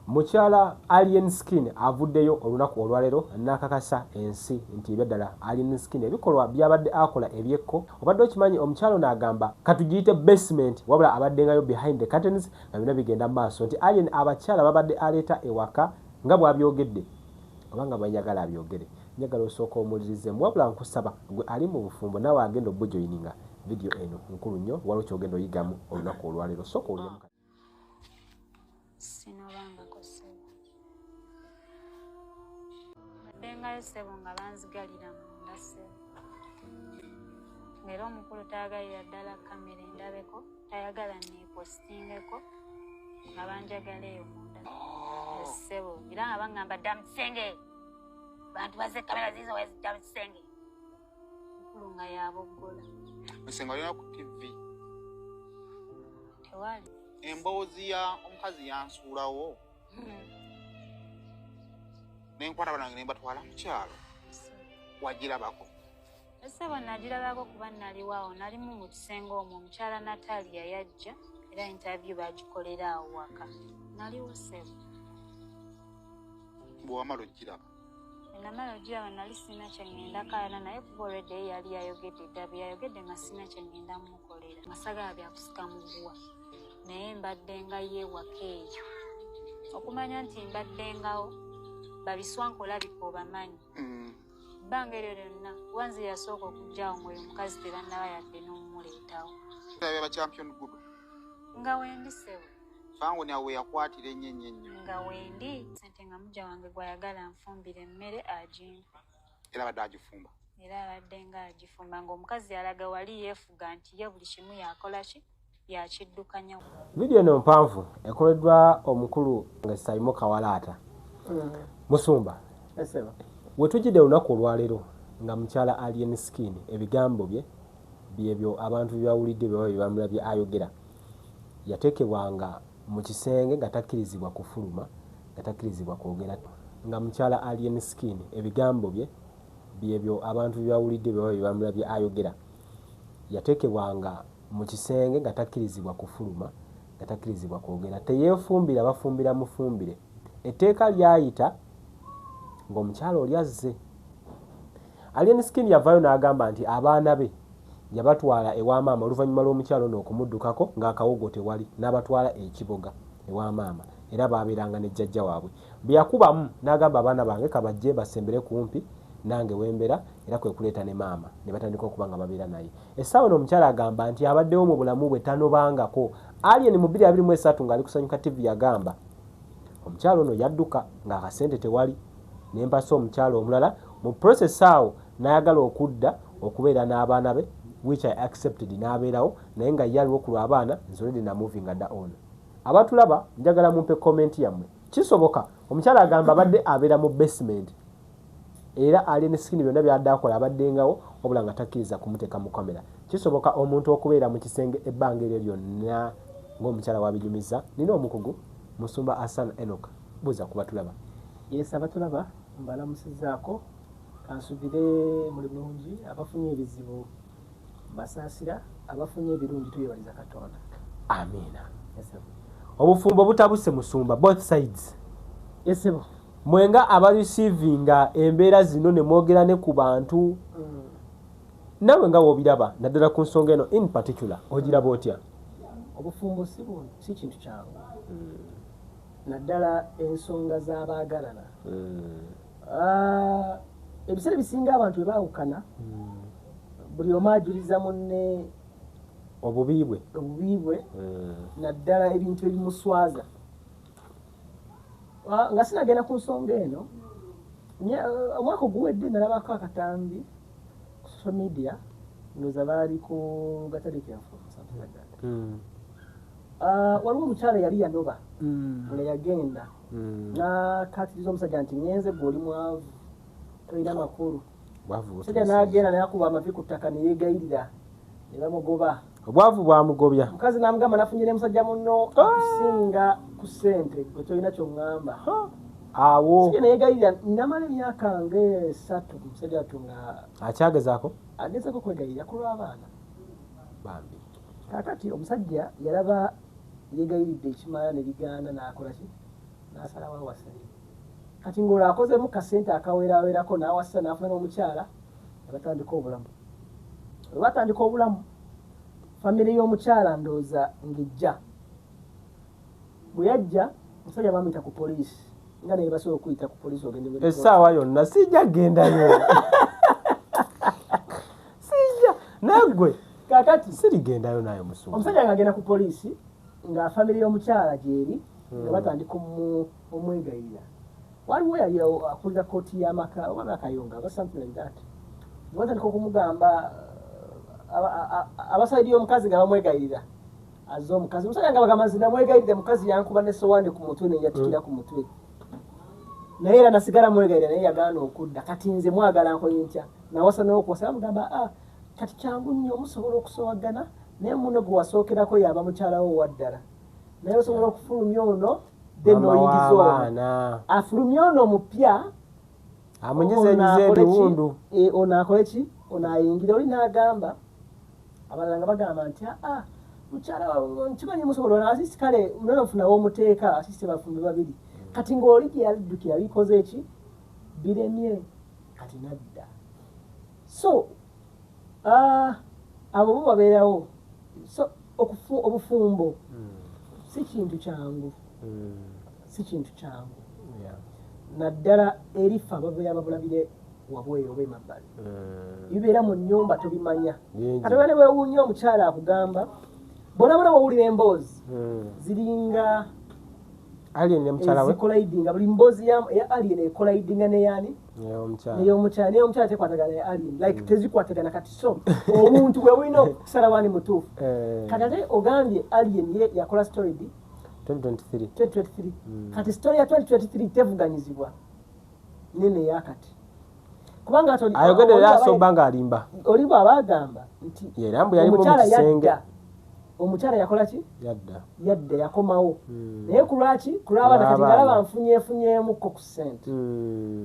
Mukyala Alien Skin avuddeyo olunaku olwaleero n'akakasa ensi nti ebyaddala Alien Skin ebikolwa by'abadde akola ebyekko. Obadde okimanyi omukyala ono agamba katugiyite basement, wabula abaddengayo behind the curtains nga byonna bigenda mu maaso nti Alien abakyala babadde aleeta ewaka nga bw'abyogedde oba nga bwenjagala abyogere. Njagala osooka omuwulirizemu, wabula nkusaba gwe ali mu bufumbo naawe agenda obujoyininga vidiyo eno nkulu nnyo, waliwo ky'ogenda oyigamu olunaku olwaleero. Sooka owuliremu. Sinobangako ssebo, baddengayo ssebo nga banzigalira munda ssebo, ng'era omukulu tayagalira ddala kamera endabeko, tayagala neepositingeko, nga banjagala eyo munda ssebo, era nga baŋŋamba dda mu kisenge, bantu bazze kamera ziizo wezidda mu kisenge, mukulu nga yaboggola. Musenga olina ku TV? Tewali. Emboozi ya omukazi yansuulawo nenkwata banange nembatwala mu kyalo, wagirabako? Essebo nagirabako kuba naliwaawo, nalimu mu kisenge omwo omukyala Natalia yajja, era interview bagikolera awo waka, naliwo ssebo. Bwewamala ogiraba? Namala ogiraba nali sirina kyeŋŋenda kaayana naye kuba olwedde ye yali yayogedde dda, bye yayogedde nga sirina kyeŋŋenda mukolera, nga sagala byakusika muguwa, naye mbaddenga yeewaka eyo okumanya nti mbaddengawo babiswanka olabika obamanyi. Ebbanga eryo lyonna wanze yasooka okujjaawo ng'oyo omukazi tebannaba yadde n'omumuleetawo. Ba champion gudo. Nga wendi ssebo. Fango awo yakwatira ennyo ennyo ennyo. Nga wendi sente nga mujja wange gwayagala nfumbira emmere agimpa. Era abadde agifumba? Era abadde nga agifumba, ng'omukazi alaga wali yeefuga nti ye buli kimu yakola ki yakiddukanya. Vidiyo eno mpanvu, ekoleddwa omukulu nga Saimo Kawalaata. Musumba, wetujjidde olunaku olwaleero nga mukyala Alien Skin ebigambo bye byebyo abantu byebawulidde byeba byebamulabye ayogera, yateekebwanga mu kisenge nga takkirizibwa kufuluma, nga takkirizibwa kwogera, nga mukyala Alien Skin ebigambo bye byebyo abantu byebawulidde byeba byebamulabye ayogera, yateekebwanga mu kisenge nga takkirizibwa kufuluma, nga takkirizibwa kwogera, teyeefumbira, bafumbira mufumbire. Etteeka lyayita ng'omukyala oli azze. Alien Skin yavaayo n'agamba nti abaana be yabatwala ewa maama oluvannyuma lw'omukyala ono okumuddukako ng'akawogo tewali, n'abatwala ekiboga ewa maama era baabeeranga ne jjajja waabwe. Bwe yakubamu n'agamba abaana bange kabajje basembere kumpi nange wembeera, era kwe kuleeta ne maama ne batandika okuba nga babeera naye. Essaawa eno omukyala agamba nti abaddewo mu bulamu bwe tanobangako. Alien mu 2023 ng'ali Kusanyuka TV yagamba omukyala ono yadduka ng'akasente tewali, ne mpasa omukyala omulala mu process awo n'ayagala okudda okubeera n'abaana be, which I accepted, n'abeerawo naye nga ye aliwo ku lw'abaana, nze already namovinga dda on. Abatulaba njagala mumpe comment yammwe. Kisoboka omukyala agamba abadde abeera mu basement era Alien Skin byonna byadde akola abaddengawo, wabula nga takkiriza kumuteeka mu kamera. Kisoboka omuntu okubeera mu kisenge ebbanga eryo lyonna ng'omukyala wabinyumiza? Nina omukugu Musumba Asan Enoch, buuza kuba tulaba. Yes, abatulaba mbalamusizaako, kansubire muli bulungi. Abafunye ebizibu basaasira, abafunye ebirungi tuyebaliza Katonda. Amiina. Obufumbo butabuse musumba, both sides. Yesebo. Mwenga abareceivinga embeera zino ne mwogera ne ku bantu, naawe nga w'obiraba naddala ku nsonga eno in particular, ogiraba otya? Obufumbo si kintu kyangu, naddala ensonga z'abaagalana. Ebiseera ebisinga abantu bwe baawukana, buli omu ajuliza munne obubi bwe. Obubi bwe, naddala ebintu ebimuswaza. Nga sinagenda ku nsonga eno, omwaka oguwedde nalabako akatambi ku social media, ndowooza baali ku Gataliika Enfuufu, something like that. Waliwo omukyala yali yanoba nga yagenda n'akaatiriza omusajja nti ngenze, gwe oli mwavu, tolina makulu. Bwavu. Omusajja n'agenda nayakuba amavi ku ttaka ne yeegayirira ne bamugoba. Obwavu bwamugobya. Omukazi n'amugamba nafunye ne musajja munno akusinga ku ssente, gwe tolina ky'oŋŋamba. Awo. Musajja neyeegayirira namala emyaka ng'esatu, omusajja wattu nga akyagezaako. Agezaako okwegayirira ku lw'abaana. Bambi. Kaakati omusajja yalaba yeegayiridde ekimala ne bigaana, n'akola ki? N'asalawo. Bawasayo. Kati ng'olwo akozemu kasente akawerawerako n'awasa n'afuna n'omukyala ne batandika obulamu. Bwe batandika obulamu, famire y'omukyala ndowooza ng'ejja. Bwe yajja, omusajja bamuyita ku poliisi, nga naye basobola okuyita ku poliisi ogende. Essaawa yonna sijja gendayo, sijja naggwe. Kakati sirigendayo naye musumba. Omusajja ng'agenda ku poliisi nga famire y'omukyala gyeri, nga batandika omwegayirira. Waliwo yali akulira kooti y'amaka oba Nakayonga oba something like that. Batandika okumugamba abasaidi y'omukazi nga bamwegayirira azze omukazi. Omusajja nga bagamba nze namwegayiridde, mukazi yankuba n'essowaani ku mutwe neyatikira ku mutwe, naye era nasigala mwegayirira, naye yagaana okudda. Kati nze mwagala nkoye ntya? Nawasa n'okuwasa. Bamugamba kati kyangu nnyo, musobola okusowagana naye muno gwe wasookerako yaba mukyala wo waddala, naye osobola okufulumya ono then n'oyingiza ono, afulumya ono omupya amunyizenyiza ebiwundu, ono akole ki, ono ayingira. Oli n'agamba abalala nga bagamba nti mukyala nkimanyi musobola asisi, kale munene ofunawo omuteeka asisi bafumbe babiri. Kati ng'oli gye yaddukira bikoze ki, biremye, kati nadda. So abo bo babeerawo. So obufumbo si kintu kyangu, si kintu kyangu naddala erifa ababeera babulabire wabweru oba emabbali. Bibeera mu nnyumba tobimanya. Kati oba ne weewuunya omukyala akugamba bona wawulira emboozi ziringa Alien ne mukyala we ezikolayidinga, buli mboozi ya Alien ekolayidinga neyani ney'omukyala, ney'omukyala tekwatagana ne Alien, like tezikwatagana. Kati so omuntu bwe bulina okusala wani mutuufu. Kati ate ogambye Alien ye yakola story bi 2023. Kati story ya 2023 tevuganyizibwa nene yakati, kubanga ayogedde era asoba ng'alimba. Oli bw'aba agamba nti era mbu yali mu kisenge, omukyala yakola ki? Yadda yakomawo. Naye ku lwaki? Ku lw'abaana. Kati ngalaba nfunyeefunyeemukko ku ssente.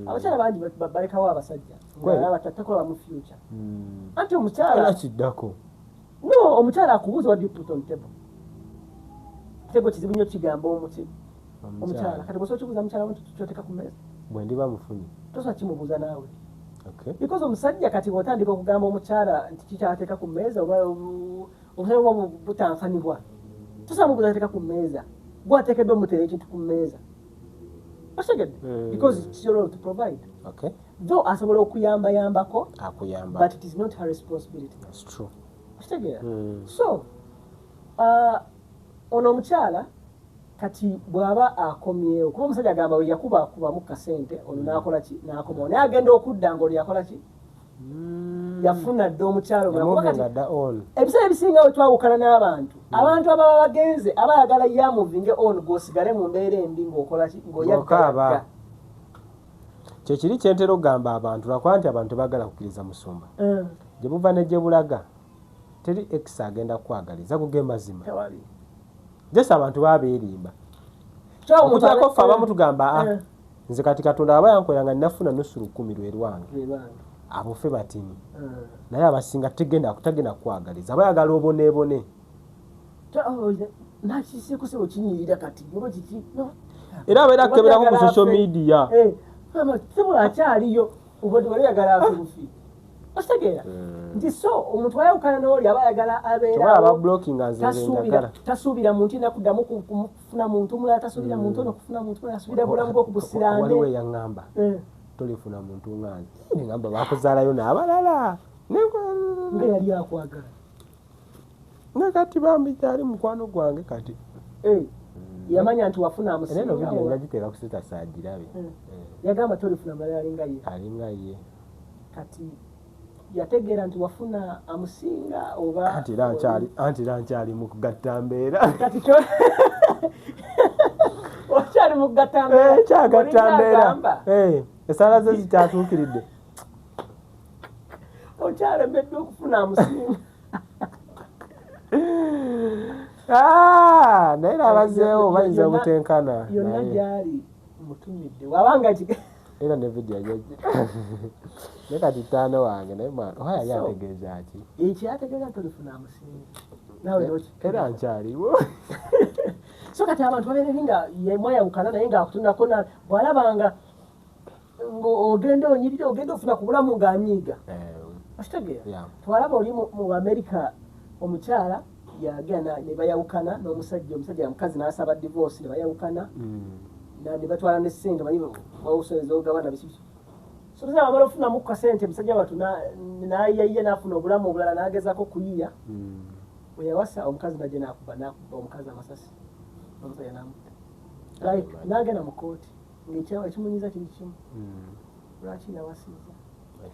Abakyala bangi balekawo abasajja ng'alaba takola mu future. Anti omukyala kiddako. No, omukyala akubuuza what do you put on table. Kitego kizibu nnyo kigamba omuti omukyala. Kati bw'osobola kibuuza mukyala wo kyoteeka ku mmeeza. Bwe ndiba mufunye tosobola kimubuuza naawe. Because omusajja kati bw'otandika okugamba omukyala nti kikyateeka ku mmeeza oba obusajja bwo butansanibwa, tosobola mubuuza ateeka ku mmeeza, gwateekeddwa omuteera ekintu ku mmeeza. Okitegedde? Because it's your role to provide. Though asobola okuyambayambako, but it is not her responsibility. That's true. Okitegeera? So ono omukyala kati bw'aba akomyewo, kuba omusajja agamba we yakuba akubamu kasente, ono n'akola ki, n'akomawo, naye agenda okudda ng'ono yakola ki, yafuna dda omukyala. Ebiseera ebisinga we twawukana n'abantu, abantu ababa bagenze abayagala yamuvinge on gw'osigale mu mbeera embi ng'okola ki, ng'oyagga. Kyekiri kyentera okugamba abantu, lwakuba nti abantu tebaagala kukkiriza musumba. Gye buva ne gye bulaga teri ex agenda kukwagaliza guge mazima. Jesi abantu babeerimba. Okuggyako ffe abamu tugamba nze kati Katonda aba yankolera nga nnafuna 10,000 lwe lwange, abo ffe batini. Naye abasinga tagenda kukwagaliza, abayagala oboneebone. Era abeera akukeberako ku social media. Akyaliyo okitegeera nti so omuntu ayawukana n'oli aba ayagala abeerawo, tasuubira muntu yenna kuddamu kufuna muntu mulala, tasuubira muntu ono kufuna muntu mulala, asuubira bulamu bw'okubusirande. Waliwo eyaŋŋamba tolifuna muntu nga nze, neŋŋamba bakuzaalayo n'abalala nga yali akwagala. Ne kati bambi kyali mukwano gwange kati yamanya nti wafuna amusinga. Era eno vidiyo ngagiteeka ku status agirabe. Yagamba tolifuna mulala alinga ye. Alinga ye. Kati yategeera nti wafuna amusinga oba anti era nkyali mu kugatta mbeera. Kati kyo okyali mu kugatta mbeera. Nkyagatta mbeera. Essaala ze zikyatuukiridde. Okyalemeddwa okufuna amusinga. Naye nabazeewo bayinza obutenkana. Yonna gyali mutumidde wabanga era ne vidiyo ajja naye kati ttaano wange naye mwana oba yali ategeeza ki? Ekyo yategeeza nti olifuna amusinga. Naawe era nkyaliwo. So kati abantu babeera nga mwayawukana naye ng'akutunako bw'alabanga ng'ogenda onyirira ogenda ofuna ku bulamu ng'anyiiga. Okitegeera? Twalaba oli mu Amerika omukyala yagenda ne bayawukana n'omusajja, omusajja mukazi n'asaba divorce ne bayawukana ne batwala ne ssente manyi wawusoleza ogabana biki. So tuzaba bamala ofunamu ku kasente musajja wattu n'ayiyayiya n'afuna obulamu obulala n'agezaako okuyiya. Bwe yawasa omukazi najja n'akuba omukazi amasasi omusajja n'amutta. Like n'agenda mu kkooti ng'ekimunyiza kiri kimu. Lwaki yawasizza?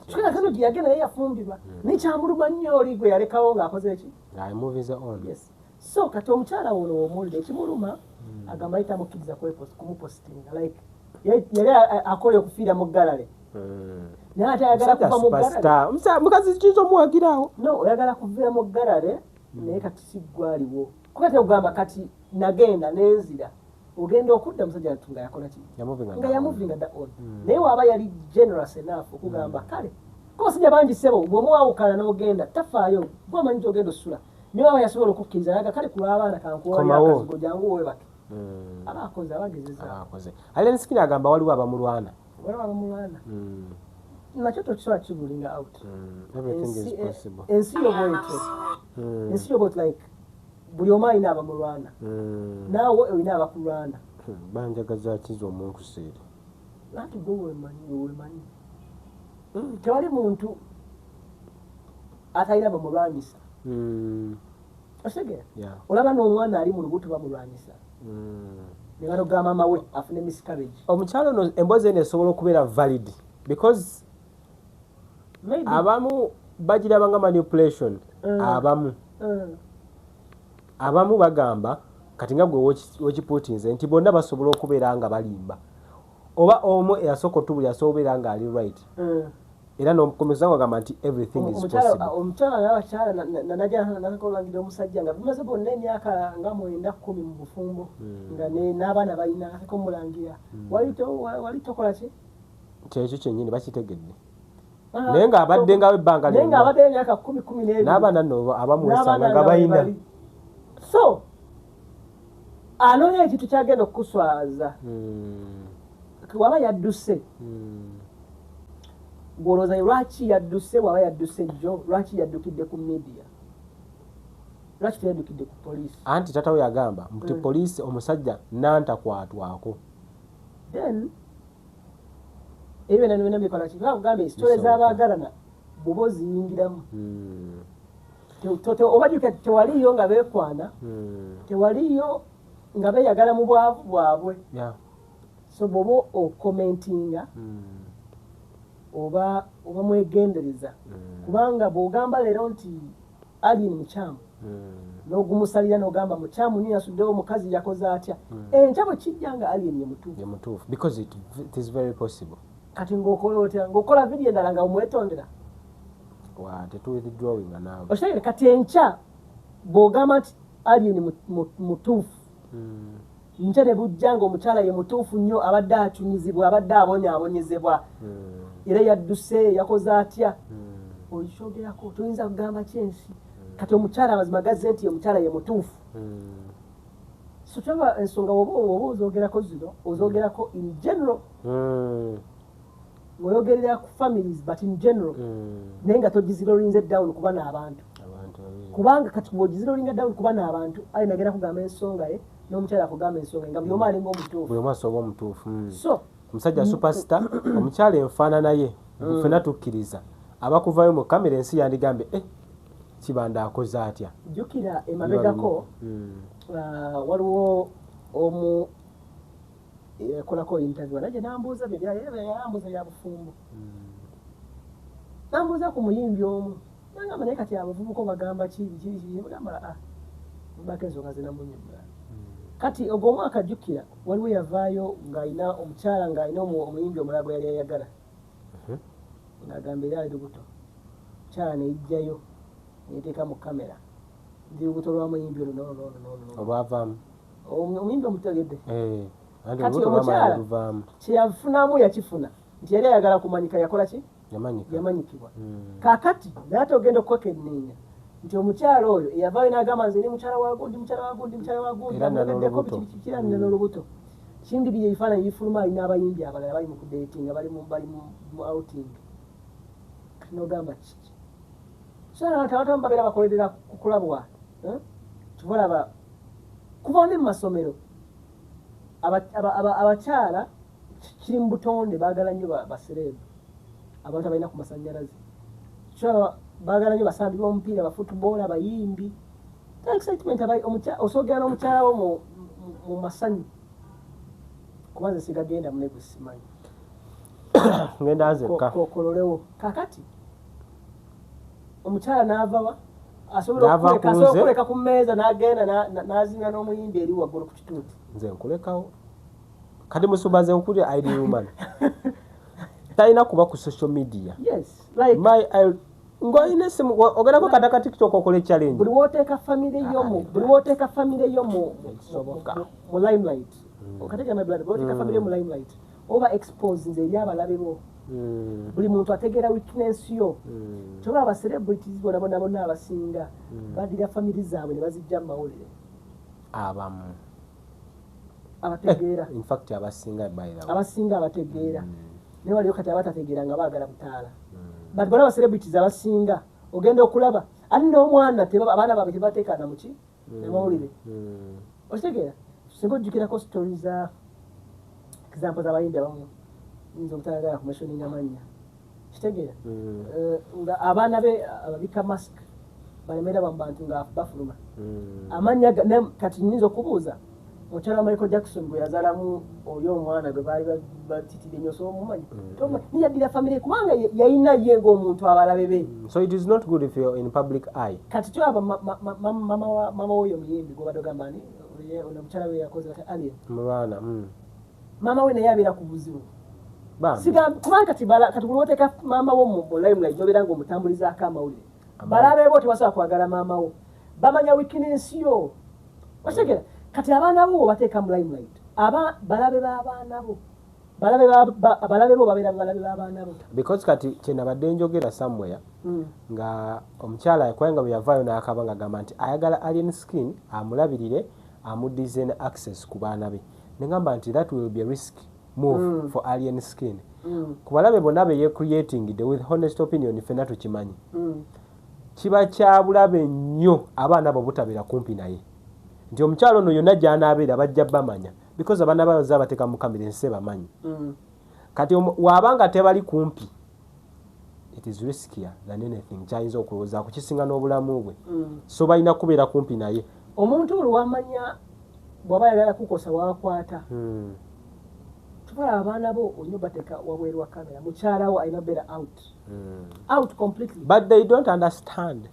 Kikana kano gye yagenda naye yafumbirwa naye kyamuluma nnyo oli gwe yalekawo ng'akoze ki? Yes. So kati omukyala ono omulire ekimuluma agamba ayita amukkiriza kumupositinga like yali akoye okufiira mu ggalale. Naye ate ayagala kuva mu ggalale. Mukazi kiyinza omuwagirawo. No, oyagala kuviira mu ggalale naye kati si ggwe aliwo. Kuba tegamba kati nagenda nenzira. Ogenda okudda musajja nga yakola ki? Nga yamovinga dda on. Naye waaba yali generous enough okugamba kale. Ko basajja bangi ssebo bw'omuwawukana n'ogenda tafaayo gwe omanyi gy'ogenda osula. Naye waaba yasobola okukkiriza naga kale ku lw'abaana kankuwaayo akazigo jangu weebake. Aba akoze aba agezezza. Alien Skin agamba waliwo abamulwana. Waliwo abamulwana. Nakyo tokisobola kirulinga out. Everything is possible. Ensi yo bwetyo. Ensi yo bwetyo like buli omu alina abamulwana. Naawe olina abakulwana. Banjagaza kiza omunkuseere. Anti gwe wemanyi. Tewali muntu atalina bamulwanyisa. Otegeera? Olaba n'omwana ali mu lubuto bamulwanyisa. Ne baloga maama we afune miscarriage. Omukyala ono emboozi eno esobola okubeera valid because abamu bagiraba nga manipulation. Abamu. Abamu bagamba kati nga gwe wekipuutinze nti bonna basobola okubeera nga balimba oba omu eyasooka otubuli asobola obeera nga ali right era n'omukomeza ng'agamba nti everything is possible. Omukyala n'abakyala najja nakakolangira omusajja nga bimaze bonna emyaka nga 9 10 mu bufumbo nga n'abaana balina akamulangira wali tokola ki? Kyekyo kyennyini bakitegedde. Naye ng'abadde nga ebbanga lyonna. Naye ng'abadde emyaka 10 12. N'abaana nno abamu wesanga nga balina. So anoonya ekintu kyagenda okukuswaza. Waba yadduse. Gw'olowooza lwaki yadduse waba yadduse jjo lwaki yaddukidde ku media? Lwaki teyaddukidde ku poliisi? Anti taata we yagamba nti poliisi omusajja nantakwatwako. Then ebyo byonna byonna bikola ki? Bakugamba esitole z'abaagalana bw'oba oziyingiramu. Oba jjukira tewaliiyo nga beekwana, tewaliiyo nga beeyagala mu bwavu bwabwe. So bw'oba okomentinga oba mwegendereza kubanga bw'ogamba leero nti Alien mukyamu n'ogumusalira n'ogamba mukyamu nnyo yasuddewo omukazi yakoze atya, enkya bwe kijja nga Alien ye mutuufu. Ye mutuufu because it is very possible. Kati ng'okola otya? Ng'okola vidiyo endala nga omwetondera? Tetuwithdrawinga naawe. Okitegeera kati enkya bw'ogamba nti Alien mutuufu nkya ne bujja ng'omukyala ye mutuufu nnyo abadde acunyizibwa abadde abonyaabonyezebwa era yadduse yakoze atya, okyogerako toyinza kugamba ki ensi. Kati omukyala amazima gazze nti omukyala ye mutuufu. So kyaba ensonga woba ozogerako zino ozogerako in general ng'oyogerera ku families but in general naye nga togizeroinze down kuba n'abantu kubanga kati bw'ogizeroinga down kuba n'abantu ali nagenda kugamba ensonga ye n'omukyala akugamba ensonga ye nga buli omu alinga omutuufu. Buli omu asobola omutuufu. So omusajja superstar omukyala enfaanana ye ffenna tukkiriza abakuvayo mu kamera ensi yandigambye Kibanda akoze atya. Jjukira emabegako waliwo omu yakolako interview najja n'ambuuza yambuuza bya bufumbo n'ambuuza ku muyimbi omu nangamba naye kati abavubuka bagamba ki biki bagamba mbako ensonga zinamunyumira. Kati ogwo omwaka jjukira waliwo yavaayo ng'alina omukyala ng'alina omuyimbi omulala gwe yali ayagala ng'agamba era ali lubuto omukyala neyijjayo neyeteeka mu kamera ndi lubuto lwa muyimbi ono nono olwavaamu omuyimbi omutegedde. Kati omukyala kyeyafunamu yakifuna nti yali ayagala kumanyika yakola ki? Yamanyikibwa. Kaakati naye ate ogenda okwekenneenya Nti omukyala oyo eyavaayo n'agamba nze ndi mukyala wa gundi, mukyala wa gundi, mukyala wa gundi, Era amulemeddeko n'olubuto. biki, biki, era nina n'olubuto. Kindi bye ebifaananyi bifuluma alina abayimbi abalala bali mu kudatinga, bali mu outing. Kati n'ogamba kiki? So abantu abamu babeera bakolerera ku kulabwa. Eh? Kyova olaba kuva ne mu masomero abakyala kiri mu butonde baagala nnyo ba celeb, abantu abalina ku masannyalaze. Kyolaba baagala nnyo basambi b'omupiira, ba football, abayimbi. Ta excitement osogera n'omukyala wo mu masanyu. Kuba nze sigagenda mu negwe simanyi. Ngenda nzekka. Kokololewo. Kaakati omukyala n'ava wa? Asobola N'ava ku asobola nze. okuleka ku mmeeza n'agenda n'azinga n'omuyimbi eri waggulu ku kituuti. Nze nkulekawo. Kati musumba nze nkuli ideal woman. Talina kuba ku social media. Yes, like ng'olina essimu, ogenda kwekata ka TikTok okole challenge. Buli w'oteeka family yo mu, buli w'oteeka family yo Ekisoboka. mu limelight. Okategeera my brother, buli w'oteeka family yo mu limelight, oba expose nze eri abalabe bo. Buli muntu ategeera weakness yo. Kyova aba celebrities bonna bonna bonna abasinga baddira family zaabwe ne bazijja mu mawulire. Abamu. Abategeera. In fact abasinga by the way. Abasinga abategeera. Naye waliyo kati abatategeera nga baagala butaala. But bonna aba celebrities abasinga ogenda okulaba ate n'omwana abaana baabwe tebateekana mu ki? Mu mawulire. Okitegeera? Singa ojjukirako stories za example z'abayimbi abamu nyinza obutayagala kumentioninga amannya. Kitegeera? Nga abaana be ababika mask balemera mu bantu nga bafuluma. Amannya kati nnyinza okubuuza mukyala wa Michael Jackson gwe yazaalamu oli omwana gwe baali batitidde nnyo, so omumanyi? Tomumanyi. Naye yaddira family kubanga yalina ye ng'omuntu abalabe be. So it is not good if you're in public eye. Kati kyolaba mama w'oyo omuyimbi gw'obadde ogamba ani? Oye, ono omukyala we yakoze kati Alien. Mulwana. Maama we naye abeera ku buzibu. Bambi. Kubanga kati kati buli lw'oteeka maama wo mu limelight n'obeera ng'omutambulizaako amawulire. Balabe bo tebasobola kwagala maama wo. Bamanya weakness yo. Okitegeera? Kati abaana bo obateeka mu limelight. Aba balabe b'abaana bo. Balabe balabe bo babeera balabe b'abaana bo. Because kati kye nabadde njogera somewhere nga omukyala kubanga bwe yavaayo n'akaba ng'agamba nti ayagala Alien Skin amulabirire amuddize ne access ku baana be. Ne ngamba nti that will be a risk move for Alien Skin. Ku balabe bonna be ye creatingidde with honest opinion ffenna tukimanyi. Kiba kya bulabe nnyo abaana abo butabeera kumpi naye. Nti omukyala ono yonna gy'anaabeera bajja bamanya because abaana baza bateeka mu kamera ensi bamanyi. Kati waaba tebali kumpi it is riskier than anything kyayinza okulowoozaako kisinga n'obulamu bwe. So balina kubeera kumpi naye. Omuntu olwo wamanya bw'aba ayagala kukosa waakwata. Tubala abaana bo olina obateeka wabweru wa kamera. Mukyala wo alina obeera out. Out completely. But they don't understand.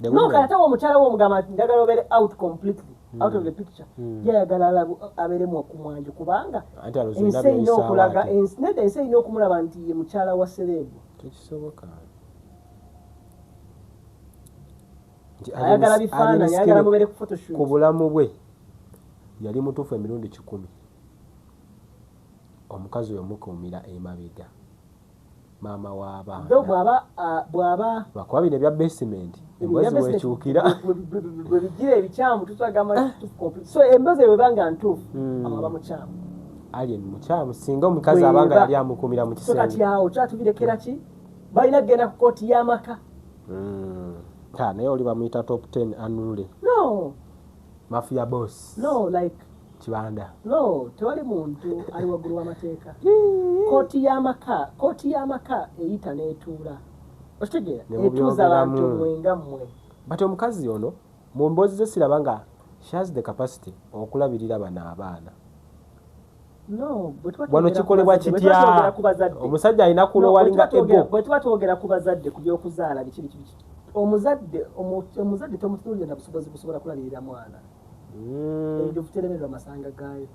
The No, women. kati ate omukyala wo omugamba nti njagala obeere out completely. Out of the picture. Ye ayagala abeeremu okumwanjo kubanga Anti alowooza ensi olina erina by'oyisaawo okulaga ate. Nedda ensi erina okumulaba nti ye mukyala wa celeb. Tekisoboka. Nti Ayagala bifaananyi, Alien ayagala Skin mubeere ku photoshoot. ku bulamu bwe yali mutuufu emirundi 100. Omukazi oyo mukuumira emabega. Maama w'abaana. Though bw'aba Lwakuba bino ebya basement ebyo emboozi bya basement wekyukira. bwe bigira ebikyamu tutagamba kituufu complete. So emboozi eyo bw'eba nga ntuufu, aba mukyamu. Alien mukyamu singa omukazi Bw'eba- abanga yali amukuumira mu So kati kisenge. awo kyatubirekera ki? Balina kugenda ku kooti y'amaka. Ha, naye oli bamuyita top 10 anule. No, Mafia boss. no, like Kibanda. No, tewali muntu ali waggulu w'amateeka. Kooti y'amaka eyita n'etuula. Okitegeera? Ne Etuuza abantu mubyogeramu. mmwe nga mmwe. But omukazi ono mu mboozi ze siraba nga she has the capacity okulabirira bano abaana. No, bwe tuba Wano twogera ku kikolebwa bazadde, bwe tuba kitya? twogera ku bazadde. Omusajja alina No, kuloweringa ego. bwe tuba twogera ku bazadde ku by'okuzaala biki biki biki. Omuzadde tomutunuulira na busobozi busobola kulabirira mwana. Enjovu teremererwa masanga gaayo.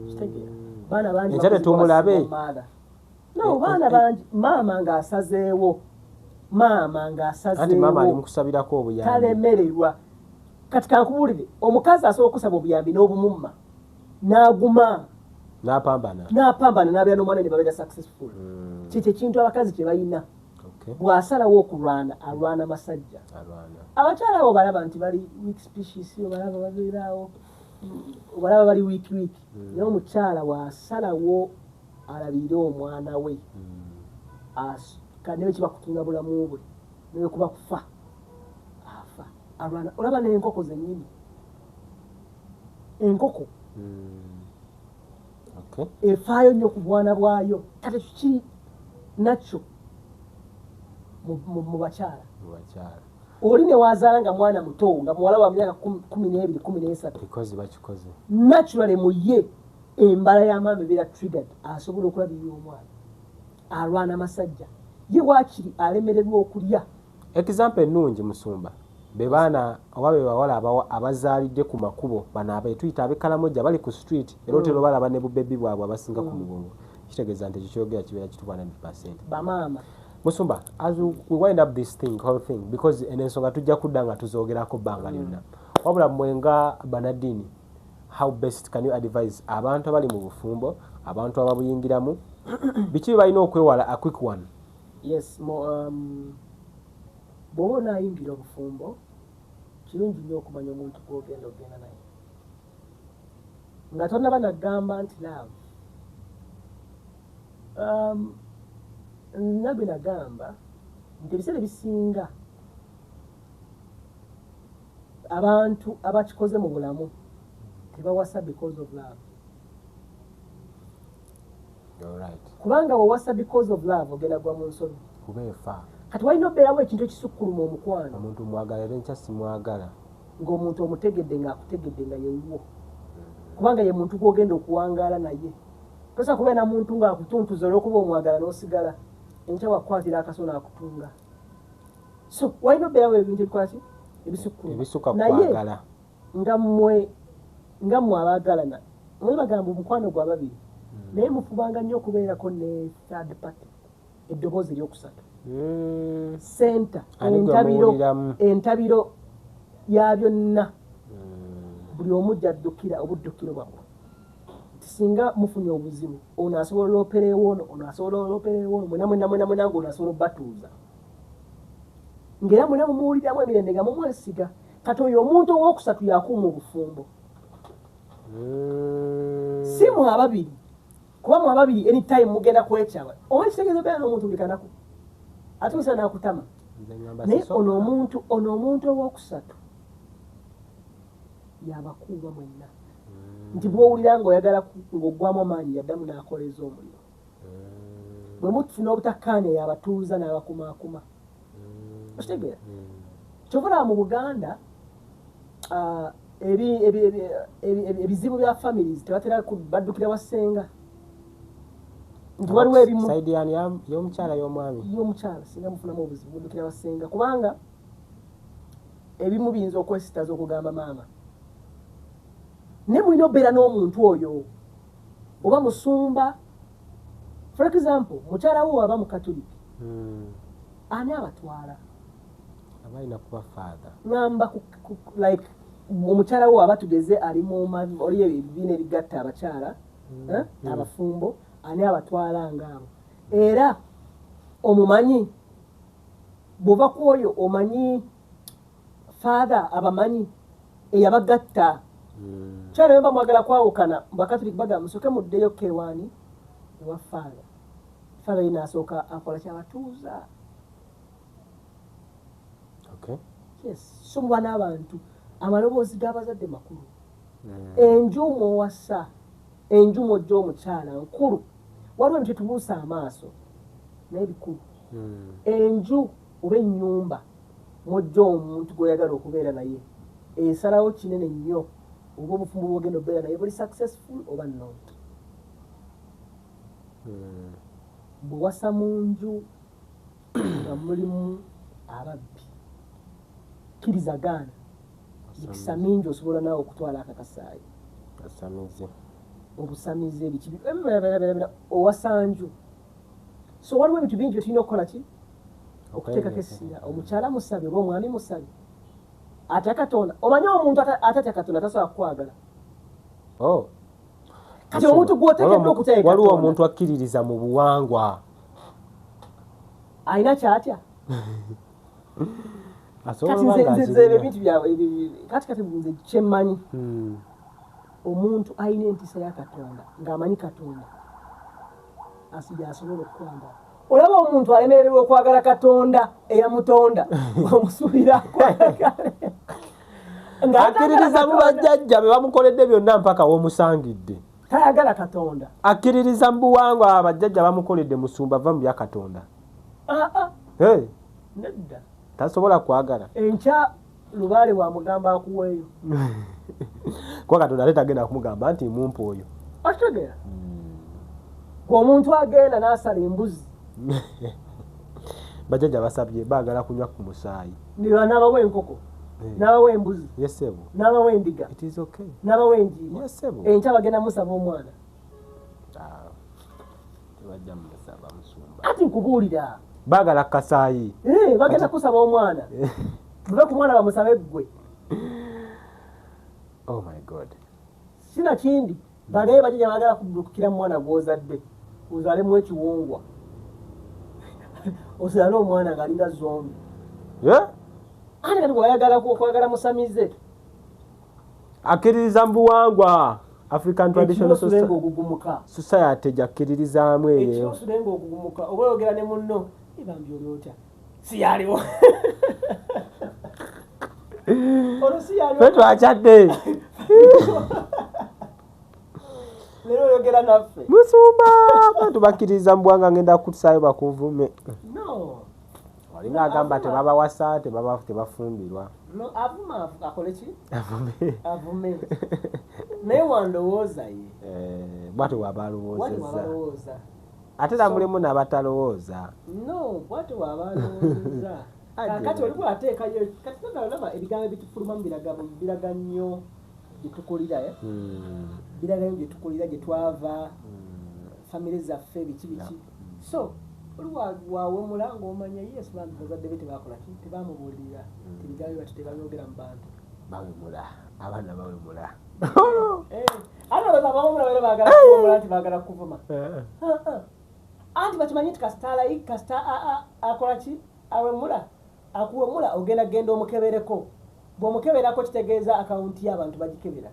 Kitegeera? Baana bangi Enkya bakuzibwa tetumulabe. ba single mother. No, baana bangi maama ng'asazeewo. Maama Anti maama ali ng'asazeewo. mu kusabirako obuyambi. Talemererwa. Kati kankubuulire, omukazi asobola okusaba obuyambi n'obumumma. N'aguma. N'apambana. N'apambana n'abeera n'omwana ne babeera successful. Kyekyo ekintu abakazi kye balina. Bw'asalawo okulwana, alwana masajja. Abakyala abo balaba nti bali weak species, obalaba babeeraawo, obalaba bali weak weak. Naye omukyala bw'asalawo alabirire omwana we, ne kiba kutunda bulamu bwe, ne kuba kufa, afa, alwana. Olaba n'enkoko zennyini, enkoko efaayo nnyo ku bwana bwayo. Kati kiki nakyo mu bakyala? Oli ne wazaala nga mwana muto, nga muwala wa myaka 12, 13, naturally mu ye embala y'amaama ebeera triggered, asobola okulabirira omwana, alwana masajja. Ye waakiri alemererwa okulya. Example ennungi, musumba, be baana oba be bawala abazaalidde ku makubo, bano abetuyita ab'Ekkalamojja, bali ku street, era otera obalaba ne bubebi bwabwe abasinga ku mugongo. Kitegeeza nti ekyo kyogera kibeera kituufu 100%. Bamaama. Musumba, as we wind up this thing, whole thing, because eno ensonga tujja kudda nga tuzoogerako bbanga lyonna, wabula mmwe nga bannaddiini, how best can you advise abantu abali mu bufumbo, abantu ababuyingiramu, biki bye balina okwewala? A quick one. Yes, bw'oba onaayingira obufumbo, kirungi nnyo okumanya omuntu gw'ogenda ogenda naye nga tonnaba nagamba nti love. Nabwe nagamba nti ebiseera ebisinga abantu abakikoze mu bulamu tebawasa because of love. Kubanga wewasa because of love, ogenda gwa mu nsobi. Kuba efa. Kati walina obeerawo ekintu ekisukkuluma omukwano. Omuntu mwagala era enkya simwagala. Ng'omuntu omutegedde ng'akutegedde nga yewuwo, kubanga ye muntu gw'ogenda okuwangaala naye. Tosobola kubeera na muntu ng'akutuntuza olw'okuba omwagala n'osigala, enkya wakukwatira akaso n'akutunga. So walina obeerawo ebintu ebikola ki, ebisukkuluma. Ebisukka Naye kwagala. nga mmwe abaagalana, mwe bagamba omukwano gwa babiri, naye mufubanga nnyo okubeerako ne third party, eddoboozi eryokusatu, center. Ani gwe Entabiro. muwuliramu? Entabiro ya byonna, buli omu gy'addukira, obuddukiro bwammwe, nti singa mufunye obuzibu, ono asobola oloperewo ono, ono asobola oloperewo ono, mwena mwena mwena mwena, ng'ono asobola obbatuuza, ng'era mwena mumuwuliramu emirembe nga mumwesiga. Kati oyo omuntu owookusatu yakuuma obufumbo, si mu ababiri, kuba mu ababiri anytime mugenda kwekyawa. Oba kitegeeza obeera n'omuntu buli kanaku, ate omusana n'akutama. Nze ngamba Naye sisobola. ono omuntu owookusatu yabakuuma mwenna, nti bw'owulira ng'oyagala ng'oggwamu amaanyi, yaddamu n'akoleza omuliro. Bwe mufuna obutakkaanya, yabatuuza n'abakumaakuma. Okitegeera? Kyova olaba mu Buganda, ebizibu bya families tebatera baddukira wa ssenga, nti waliwo ebimu. Side yani y'omukyala, y'omwami? Y'omukyala. Singa mufunamu obuzibu, muddukira wa ssenga, kubanga ebimu biyinza okwesitaza okugamba maama. Naye mulina obeera n'omuntu oyo oba musumba. For example, mukyala wo aba mukatuliki, ani abatwala? Aba alina kuba father. Ŋŋamba like omukyala wo aba, tugeze, ali mu oli ebibiina ebigatta abakyala, eh, abafumbo, ani abatwala ngaabo? Era omumanyi, bw'ova ku oyo omanyi father abamanyi eyabagatta. Kyala bwe mwagala kwawukana, bakatuliki bagamba musooke muddeyo kewaani, ewa father. Father ye naasooka akola kyabatuuza. Yes, so muba n'abantu, amaloboozi g'abazadde makulu. Enju mwowasa, enju mwojja omukyala nkulu. Waliwo ebintu tetubuusa amaaso naye bikulu. Enju oba ennyumba mwojja omuntu gw'oyagala okubeera naye esalawo kinene nnyo oba obufumbo bwogenda okubeera naye buli successful oba not. Bwewasa mu nju nga mulimu ababbi, kkiriza gaana, mikisa mingi osobola naawe okutwala akakasaayi. Asamize. Obusamize, ebiki, owasa nju. So waliwo ebintu bingi byetulina okukola ki, okuteekako essira. Omukyala musabe oba omwami musabe atya Katonda. Omanyi omuntu atatya Katonda tasobola kukwagala. Oh. Kati omuntu gw'oteekeddwa okuteeka Waliwo Katonda. omuntu akkiririza mu buwangwa. Alina kyatya. Kati nze ebintu byabwe kati nze kyemmanyi. Omuntu alina entiisa ya Katonda ng'amanyi Katonda asijja asobola okukwagala. Olaba omuntu alemererwa okwagala Katonda eyamutonda omusuubira akwagale. Akkiririza mu bajjajja be bamukoledde byonna mpaka w'omusangidde. Tayagala Katonda. Akkiririza mu buwangwa abajjajja bamukoledde musumba va mu bya Katonda. Nedda. Tasobola kwagala. Enkya lubaale wamugamba akuweeyo. Kuba Katonda ate tagenda kumugamba nti mumpe oyo. Okitegeera? Gwe omuntu agenda n'asala embuzi. Bajjajja basabye baagala kunywa ku musaayi. N'abawa enkoko. N'abawa embuzi. Yes sebo. N'abawa endiga. It is okay. N'abawa enjiibwa. Yes sebo. Enkya bagenda musaba omwana. Tebajja musaba musumba. Ati nkubuulira. Baagala kasaayi. Bagenda kusaba omwana. Bwe ku mwana bamusabe ggwe. Oh my God. Sina kindi. Bagaye bajjajja baagala kuddukira mwana gw'ozadde. Ozaalemu ekiwongwa. Ozaale omwana ng'alinga zombi. Ate kati bw'oyagala okwagala musamize. Akkiririza mu buwangwa. African Traditional Society gyakkiririzaamu eyo. Ekiro ng'ogugumuka oba oyogera ne munno ebambi oli otya? Si yaliwo. Olwo si yaliwo. Ffe twakyadde. Leero oyogera naffe. Musumba abantu bakkiririza mu buwangwa ngenda kutusaayo bakuvume. No. Olinga agamba tebabawasa tebafumbirwa. No, avuma akole ki? Avume. Avume. Naye wandowooza ye. Bw'atyo bw'aba alowoozezza. Ate era mulimu n'abatalowooza. No, bw'atyo bw'aba alowoozezza. Kati oli bw'ateekayo kati olaba ebigambo ebitufulumamu biraga nnyo gye tukulira. Biraga nnyo gye tukulira gye twava, famire zaffe biki biki. So oli wawemula ng'omanya yes bambi bazadde be tebakola ki tebamubuulirira ebigambo bati tebabyogera mu bantu. Bawemula abaana bawemula. Ate abawemula beera baagala kuwemula nti baagala kuvuma. Anti bakimanyi nti kasita akola ki awemula akuwemula ogenda genda omukebereko. Bw'omukeberako kitegeeza akawunti y'abantu bagikebera.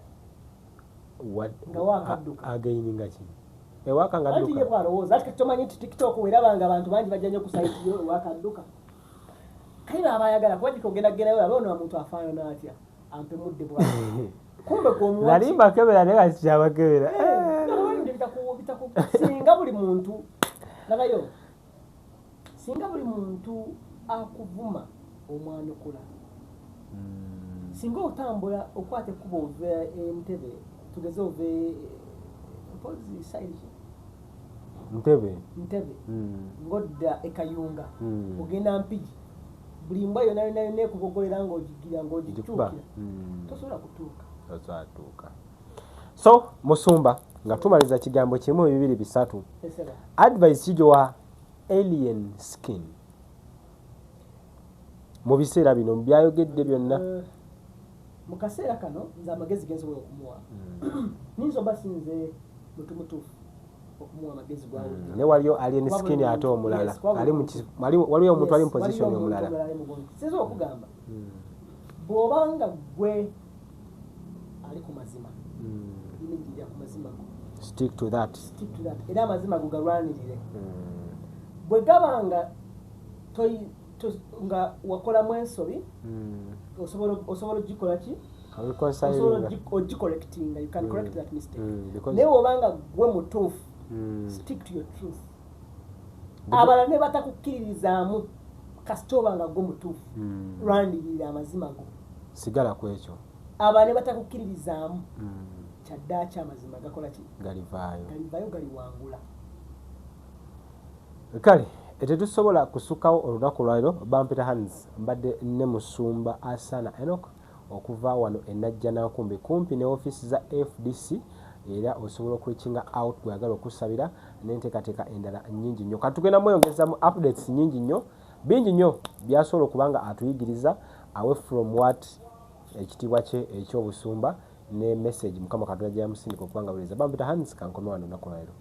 Nga waakadduka. Againinga ki? Ewaka nga dduka. Anti ye bw'alowooza ati kati tomanyi nti TikTok werabanga abantu bangi bajja nnyo ku site yo ewaka dduka. Kale baba ayagala kuba jjukira ogenda gendayo olabe ono omuntu afaanana atya ampemudde bw'ati. Kumbe gw'omuwa Nali mbakebera naye kati kyabakebera. Singa buli muntu labayo singa buli muntu akuvuma omwanukula. Singa otambula okwata ekkubo ove Entebbe tugeze ove mpozi side ki? Ntebe. Ntebe. Ng'odda e Kayunga ogenda Mpigi buli mbwa yonna yonna yonna ekubogolera ng'ogigira ng'ogikyukira tosobola kutuuka. Tosobola kutuuka. So musumba nga tumaliza kigambo kimu bibiri bisatu. Advice ki gy'owa Alien Skin mu biseera bino byayogedde byonna? Mu kaseera kano nze amagezi ge nsobola okumuwa. Nnyinza oba sinze muntu mutuufu okumuwa amagezi gwawulira. Ne waliyo Alien Skin ate omulala. Waliyo omuntu ali mu position omulala. Sinza okugamba bw'obanga ggwe ali ku mazima yimirira ku mazima go. Stick to that. Stick to that. Era amazima go galwanirire. Bwe gabanga nga wakolamu ensobi osobola ogikola ki? Osobola ogicorrectinga. You can correct that mistake. Naye bw'obanga ggwe mutuufu stick to your truth. Abalala ne batakukkiririzaamu kasita obanga ggwe mutuufu lwanirira amazima go. Sigala ku ekyo. Abalala ne batakukkiririzaamu kyaddaaki amazima gakola ki? Galivaayo. Galivaayo galiwangula. Kale tetusobola kusukkawo olunaku lwaleero. Bampita Hans mbadde ne musumba Asana Enoch okuva wano e Najjanankumbi kumpi ne ofiisi za FDC era osobola okureachinga out bw'oyagala okusabira n'enteekateeka endala nnyingi nnyo. Kati tugenda mweyongezamu updates nnyingi nnyo bingi nnyo by'asobola okuba nga atuyigiriza away from what ekitiibwa kye eky'obusumba ne message Mukama Katonda gye yamusindika okuba nga aweereza. Bampita Hans kankome wano olunaku lwaleero.